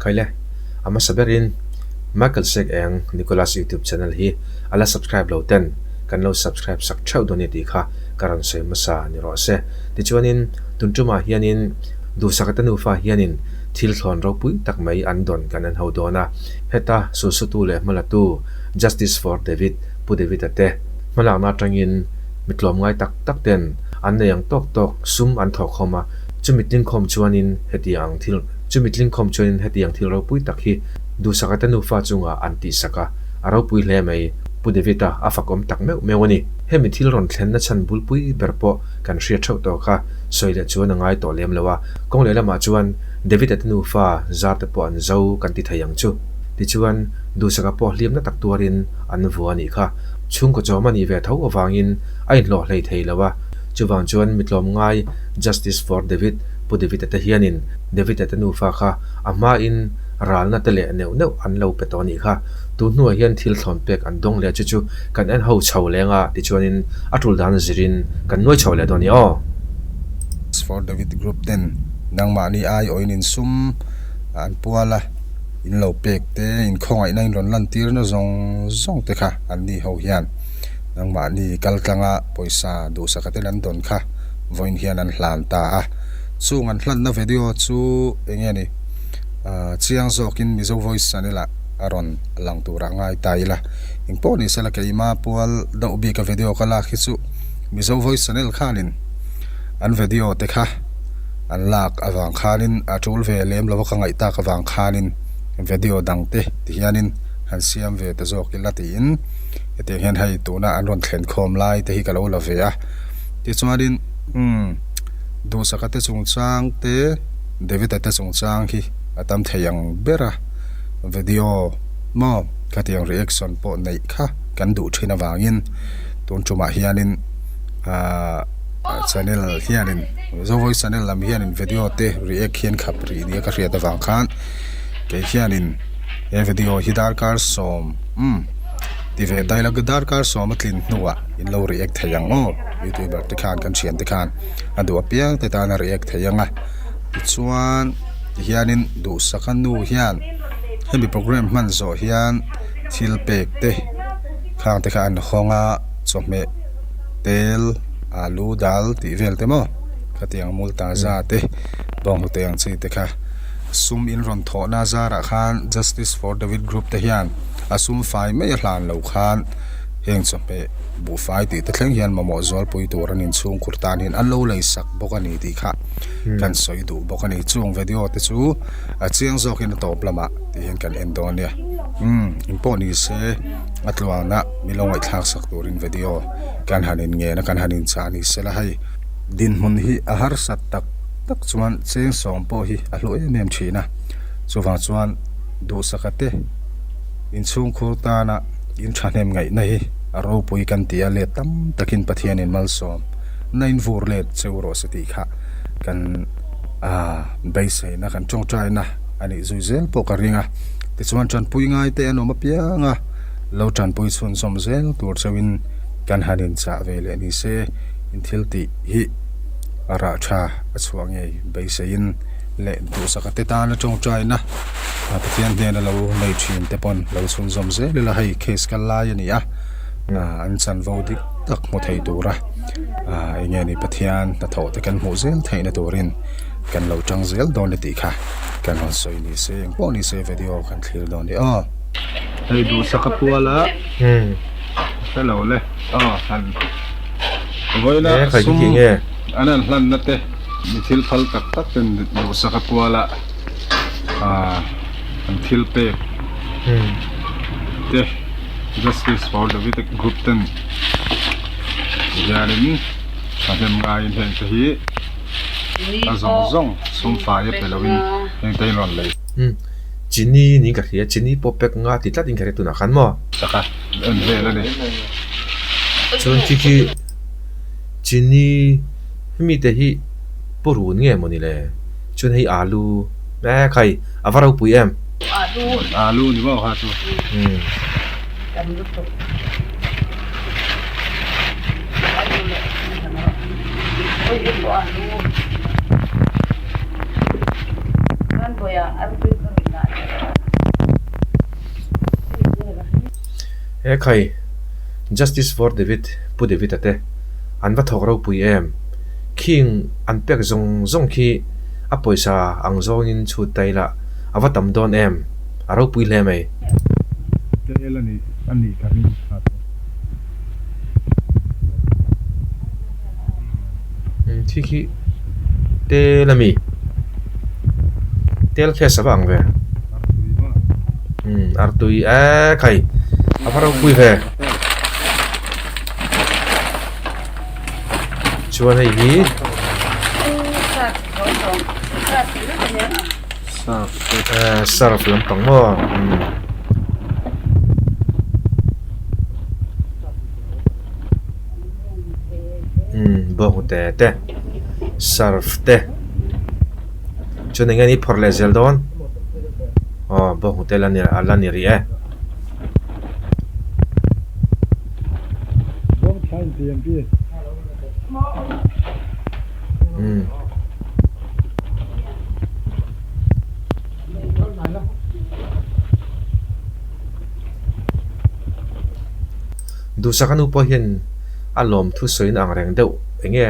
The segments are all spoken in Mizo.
Khaile, a hmasa berin Michael Sek Eng Nicholas YouTube channel hi a la subscribe lo ten kan lo subscribe sak theuh dawn e tih kha ka rawn sawi hmasa ni rawh se. Tichuanin tun tumah hianin Duhsaka te nufa hianin thil thlawn ropui tak mai an dawn kan en ho dawn a. Heta sulsutu leh hmalatu Justice for David Pu David-a te hmalakna atangin mi tlawmngai tak tak ten an nei ang tawk tawk sum an thawhkhawm a, chumi tlingkhawm chuanin hetiang ang thil chumi tlingkhawm chuanin hetiang thil ropui tak hi Duhsaka te nufa chungah an tihsak a, a ropui hle mai. Pu David-a a fakawm tak meuh meuh a ni. Hemi thil rawn thlenna chhan bulpui ber pawh kan hriat theuh tawh kha sawi leh chuan a ngai tawh lem lo a, kawng lehlamah chuan David-a te nufa zar te pawh an zo kan ti thei ang chu. Tichuan, Duhsaka pawh hliamna tak tuarin an vua a nih kha. Chhungkaw chawm a nih ve tho avangin a inhlawh hlei thei lo a, chuvang chuan mi tlawmngai Justice for David Pu David-a te hianin David-a te nufa kha a hmain ralna te leh neuh neuh an lo pe tawh a nih kha. Tun hnuah hian thil thlawn pek an dawng leh chu chu kan en ho chho leng a, tichuanin a tul dan zirin kan nuai chho leh dawn a ni aw. Justice for David Group ten nangmahni aiawhin insum an pual a. In lo pek te, in khawngaihna in rawn lantirna zawng zawng te kha an ni ho hian nangmahni kal tlanga pawisa duhsaka ten an dawn kha vawiin hian an hlan ta a. Chung an hlanna video chu eng nge ni chiang zawkin Mizo Voice channel ah a rawn lang turah ngai ta ila. Engpawh ni sela keima pual deuh bika video ka lak hi chu Mizo Voice channel khanin an video te kha an lak avang khanin a tul ve lem lova ka ngaih tak avang khanin video dang te ti hianin han siam ve ta zawk ila tiin hetiang hian hei tuna an rawn thlen khawm lai te hi ka lo la ve a tichuanin umm Duhsaka te chungchang te David-a te chungchang hi a tam thei ang ber a video maw khatiang reaction pawh neih kha kan duh thin avangin tun tumah hianin ahh channel hianin Zovawi channel lam hianin video te react hian khap rih nia ka hriat avang khan kei hianin he video hi darkar sawm umm ti ve dialogue darkar sawm a tlin hnuah in lo react thei ang aw youtuber te khan kan thian te khan a duh apiang te tan a react thei ang a tichuan tihianin duhsaka nu hian hemi program hman zawh hian thil pek te khang te kha an hawng a chawhmeh. Tel, alu, dal tih vel te maw khatiang multaza te bawnghnute ang chi te kha sum in rawn thawhna zarah khan Justice for David group te hian a sum fai mai a hlan lo khan heng chawhmeh buhfai tih te thleng hian mamawh zualpui tur an inchhungkhur tan hian an lo lei sak bawk a ni tih kha kan sawi duh bawk a ni. Chung video te chu a chiang zawkin a tawp lamah tih hian kan en dawn nia umm engpawh ni se a tluana. Min lo ngaihthlak sak turin video kan han in ngen a kan han in chah ni sela hei dinhmun hi a harsat tak tak chuan cheng sawm pawh hi a hlu em em thin a chuvang chuan duhsaka te inchhungkhur tana in thahnem ngaihna hi a ropui kan ti a let tam takin Pathianin malsawm na in vur let cheu rawh se tih kha kan ah beiseina kan tawngtaina a nih zui zel pawh ka ring a tichuan tanpui ngai te an awm apiang a. Lo tanpui chhunzawm zel tur chauhin kan han inchah ve leh ni se, in thil tih hi a rah tha a chhuah ngei beiseiin leh duhsaka te tana tawngtaina Pathian hnena lo nei thin te pawn lo chhunzawm zel ila hei case kal lai a ni a, an chanvo dik tak hmu thei tura eng nge ni Pathian hnathawh te kan hmuh zel theihna turin kan lo tang zel dawn a tih kha kan rawn sawi ni se engpawh ni se video kan thlir dawn ni aw. Hei duhsak a pual a hrelo le aw han vawiina sum an han hlanna te mi thil phal tak tak ten duhsak a pual a ah an thil pek te justice for David group ten hianin thahnem ngaiin heng te hi a zawng zawng sum fai a pe loin heng te hi an rawn lei. Chini niin ka hria, chini pawh pack nga ti tlat in ka hria tunah khan maw? Taka en vel a ni. Chuan khi khi chini hemi te hi purun nge maw ni le? Chuan hei alu eh khai a va ropui em? Alu ni maw kha chu. Umm. He khai, Justice for David, Pu David-a te an va thawk ropui em? Khing an pek zawng zawng khi a pawisa ang zawngin chhut ta ila a va tam dawn em? A ropui hle mai. Tel a nih a nih ka ring kha chu. Khi khi tel a mi? Tel khi a sa va ang ve. Artui e khai a va ropui ve. Chuan hei hi Surf lampang maw umm bawngte te surf te chuan eng nge ni phawrh leh zel dawn aw bawngte la ni a la ni rih e. Duhsaka nu pawh hian a lawm thu sawiin ang reng deuh eng nge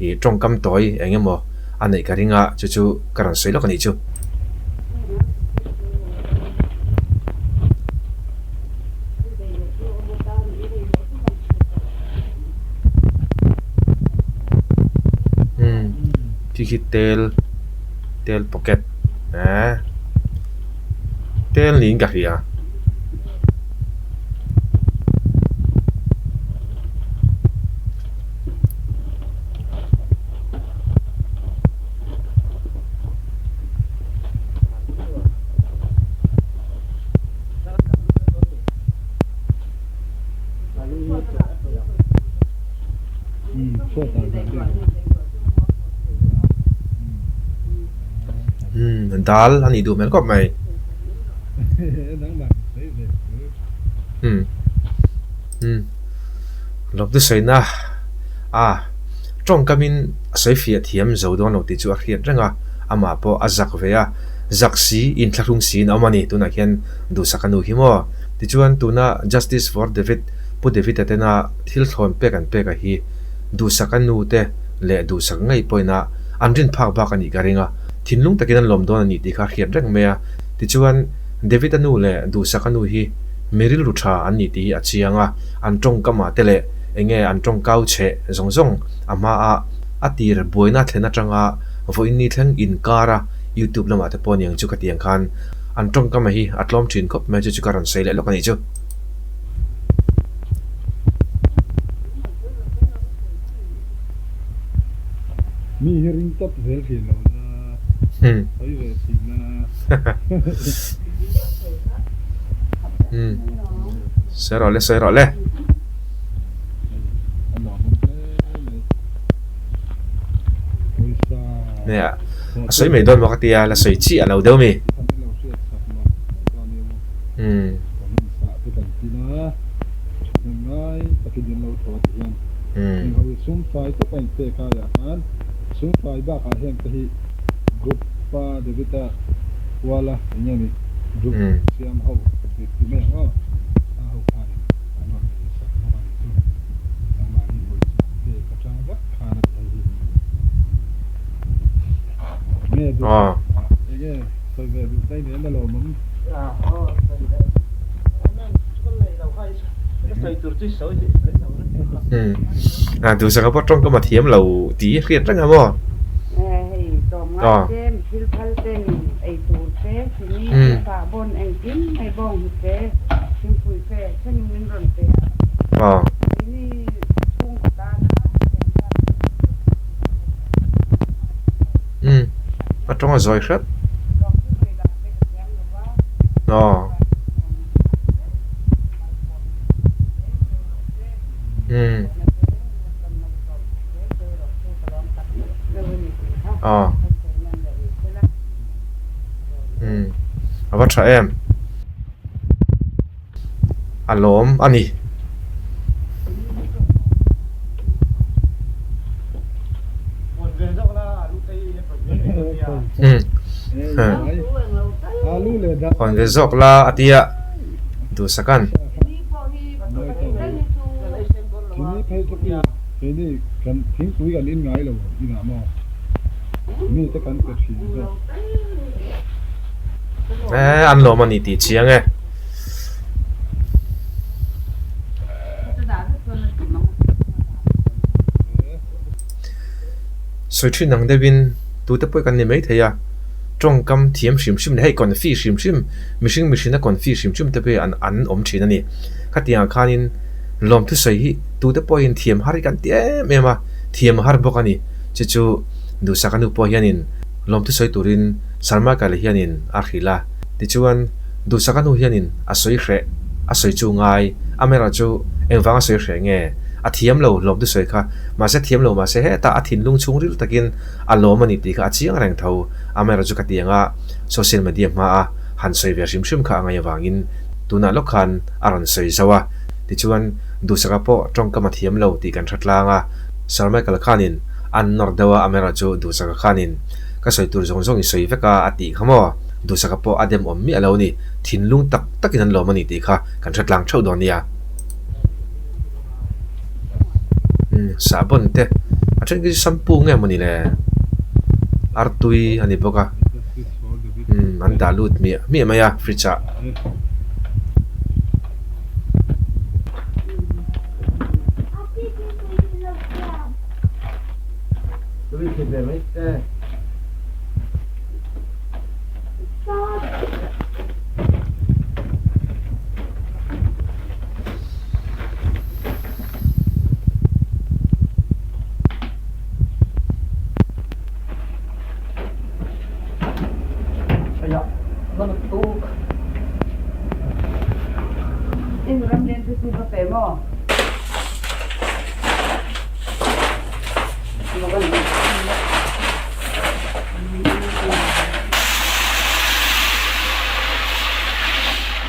ih tawngkam tawi eng emaw a neih ka ring a chu chu ka rawn sawi lawk a nih chu. Umm khi khi tel tel pocket eh tel niin ka hria. Umm dal a nih duh hmel khawp mai. Umm umm lawmtu sawina a tawngkamin a sawi fiah thiam zo dawn lo tih chu a hriat reng a, amah pawh a zak ve a, zak si inthlahrung siin a awm a ni tunah khian duhsak a nu hi maw. Tichuan tuna Justice for David Pu David-a tena thil thlawn pek an pek a hi duhsak a nu te leh duhsak ngei pawhin a an rin phak bak a nih ka ring a, thinlung takin an lawm dawn a nih tih kha a hriat reng mai a. Tichuan David-a nu leh duhsak a nu hi mi rilru tha an nih tih hi a chiang a, an tawngkamah te leh eng nge an tawngkau cheh zawng zawng a hmaah a tir buaina thlen atanga vawiin ni thleng inkar a YouTube lamah te pawh niang chu ka ti ang khan an tawngkama hi a tlawm thin khawp mai chu chu ka rawn sawi leh lawk a nih chu. Mi hi ring tawp zel thin lo na sawi ve thin na. Sawi rawh le sawi rawh le. Nia a sawi mai dawn maw ka tia la sawi chiah lo deuh mi. Umm. Umm. Umm. Aw. A duhsak a pawh tawngkam a thiam lo tih hriat reng a maw? Aw. Aw. Umm a tawng a zawi hret. Aw. Umm. Aw. Umm a va tha em. A lawm a ni. Hawn ve zawk la a tia duhsaka'n. phei chu keini kan thingpui kan in ngai lo inah maw mite kan pe thin zawk. Eh an lawm a ni tih chiang e. Sawi thin ang deuhin tute pawh kan ni mai thei a, tawngkam thiam hrim hrim leh hei confi hrim hrim mihring mihrinna confi hrim hrim te pawh hi an awm thin a ni. Khatiangah khanin lawmthu sawi hi tute pawhin thiam har hi kan ti em em a, thiam a har bawk a ni. Chu chu Duhsaka nu pawh hianin lawmthu sawi turin Sarmakaile hianin a hrilh a. Tichuan Duhsaka nu hianin a sawi hreh a sawi chu ngai, amaherawhchu engvanga sawi hreh nge? A thiam lo lawmthu sawi kha mahse thiam lo mahse hetah a thinlung chhungril takin a lawm a ni tih kha a chiang reng tho. Amaherawhchu ka ti anga social media hmaa han sawi ve hrim hrim kha a ngaih avangin tunah lawk khan a rawn sawi zauh a. Tichuan Duhsaka pawh tawngkam a thiam lo tih kan hre tlang a, Sir Michael khanin an nawr deuh a, amaherawhchu Duhsaka khanin ka sawi tur zawng zawng i sawi vek a a tih kha maw? Duhsaka pawh a dem awm miah lo a ni, thinlung tak takin an lawm a ni tih kha kan hre tlang theuh dawn nia. Umm sahbawn te a then khi chu shampoo nge mawni le artui a ni bawk a umm an dah lut miah miah mai a fridge ah.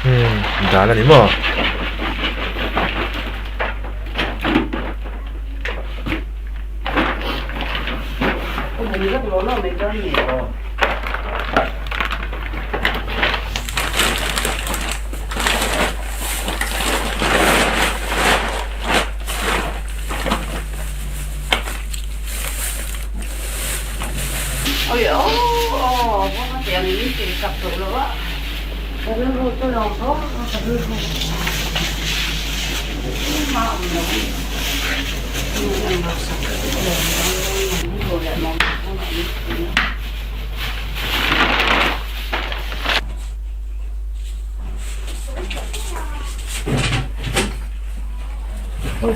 Umm dal a ni maw?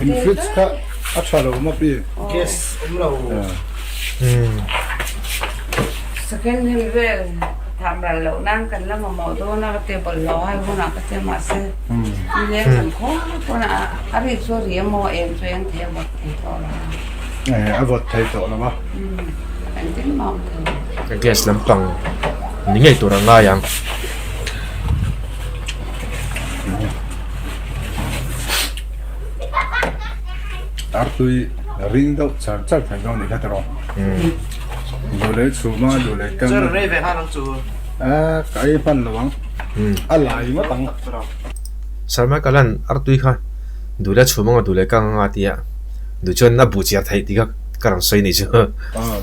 In fridge kha a tha lo maw pi? Gas awm lo. Second hand vel tham ral loh nan kan la mamawh dawn a ka table lo hai hunah ka tia mahse nileng kan khaw pawn a a ri chu a ri emaw eng chu eng thei a vawt thei tawh lo a. A vawt thei tawh lo a. Engtin mah awm thei lo. Gas lampang ni ngei tur a ngai ang. Artui ring deuh char char thei dawn nih kha tiraw duh leh chhum a duh leh kang a ka ei hman lo ang a lai ngawt ang. Sarma Kalan artui kha duh leh chhum anga duh leh kang anga a ti a duh chuan a buh chiar theih tih kha ka rawn sawi nih chu.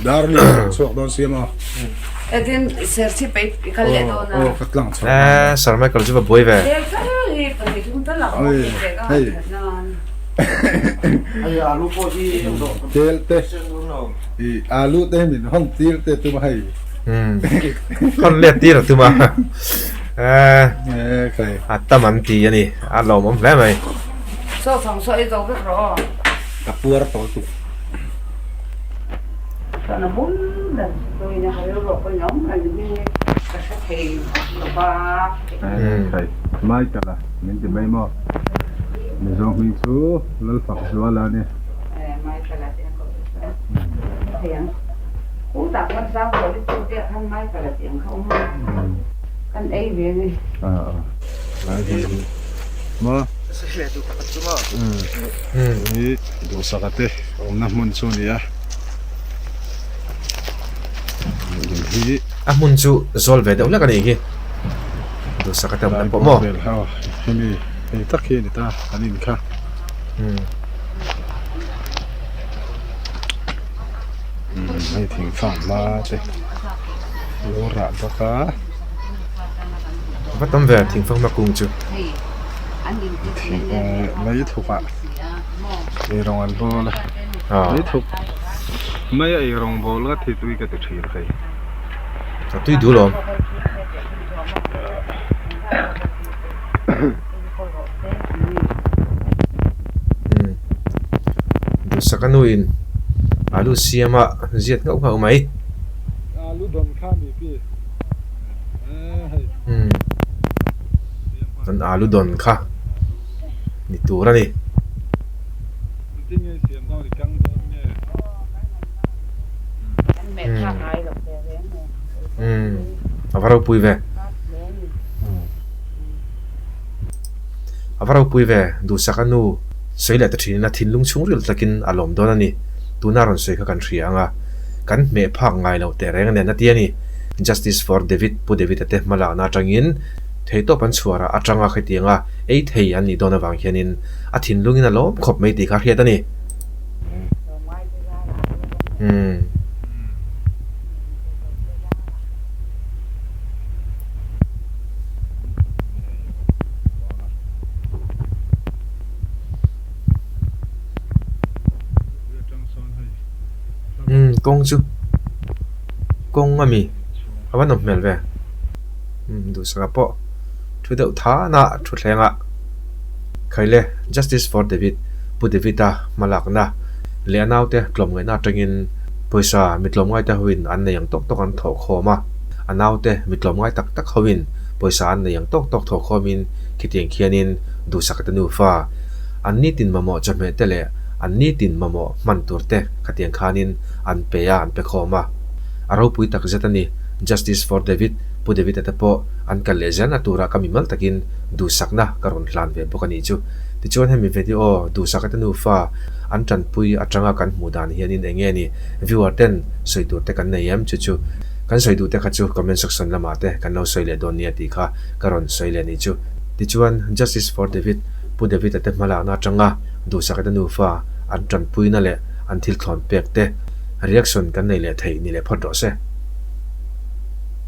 Darling a rawn chhuak dawn sia maw. Etin serchhip ei i kal leh dawn a. Aw ka tlang chhuak dawn. Eh Sir Michael chu va buai ve. Tel kher hi pahnih thum tal a awm thei ve ka that nan. Tel te i alu te min hawn tir te tum a hei. Hawn let tir a tum a. Eh a tam an ti a ni a lawmawm hle mai. Saw chang saw ei zo vek rawh aw. Ka puar tawh tuk. Michael a min ti mai maw? Mizo hming chu Lalfakzuala a ni. Hi duhsaka te awmna hmun chu a ni a. A hmun chu zawl ve deuh hlek a nih hi duhsaka te awmna pawh maw. Hemi hei tak hi a ni ta an in kha. Hei thingfanghma te a lo rah bawk a. Va tam ve thingfanghma kung chu. Mai thuk ah eirawng an bawl a. Mai thuk mai a eirawng bawl ngat hi tui ka ti thin hei. A tui duh lawm. Duhsak a nuin alu siam a ziat nghauh nghauh mai. Alu dawn kha mi pi hei. An alu dawn kha ni tur a ni. Engtin nge siam dawn i kang dawn nge. A va ropui ve. A va ropui ve, Duhsaka nu sawi leh ta thin ina thinlung chhungril takin a lawm dawn a ni. Tuna rawn sawi kha kan hria ang a, kan hmeh phak ngai loh teh reng nen a ti a ni. Justice for David, Pu David-a te hmalakna atangin theitawp an chhuar a, atanga khitianga ei thei an nih dawn avang hianin a thinlungin a lawm khawp mai tih kha a hriat a ni. Umm. Umm kawng chu kawng a mi a va nawm hmel ve umm duhsakah pawh thu deuh than a thu thleng a khaile justice for David Pu David a hmalakna leh a naute tlawmngaihna atangin pawisa mi tlawmngaite hoin an nei ang tawk tawk an thawh khawm a. A naute mi tlawmngai tak tak hoin pawisa an nei ang tawk tawk thawh khawmin khitiang khianin duhsak te nufa an nitin mamawh chawhmeh te leh an nitin mamawh hman tur te khatiang khanin an pe a, an pe khawm a. A ropui tak zet a ni. Justice for David, Pu David-a te pawh an kal leh zelna tura ka mimal takin duhsakna ka rawn hlan ve bawk a nih chu. Tichuan hemi video duhsaka te nufa an tanpui atanga kan hmuh dan hianin eng nge ni viewer ten sawi tur te kan nei em chu chu Kan sawi duh te kha chu comment section lamah te kan lo sawi leh dawn nia tih kha ka rawn sawi leh nih chu. Tichuan, Justice for David, Pu David-a te hmalakna atanga duhsaka te nufa an tanpuina leh an thil thlawn pek te reaction kan nei leh theih ni leh phawt rawh se.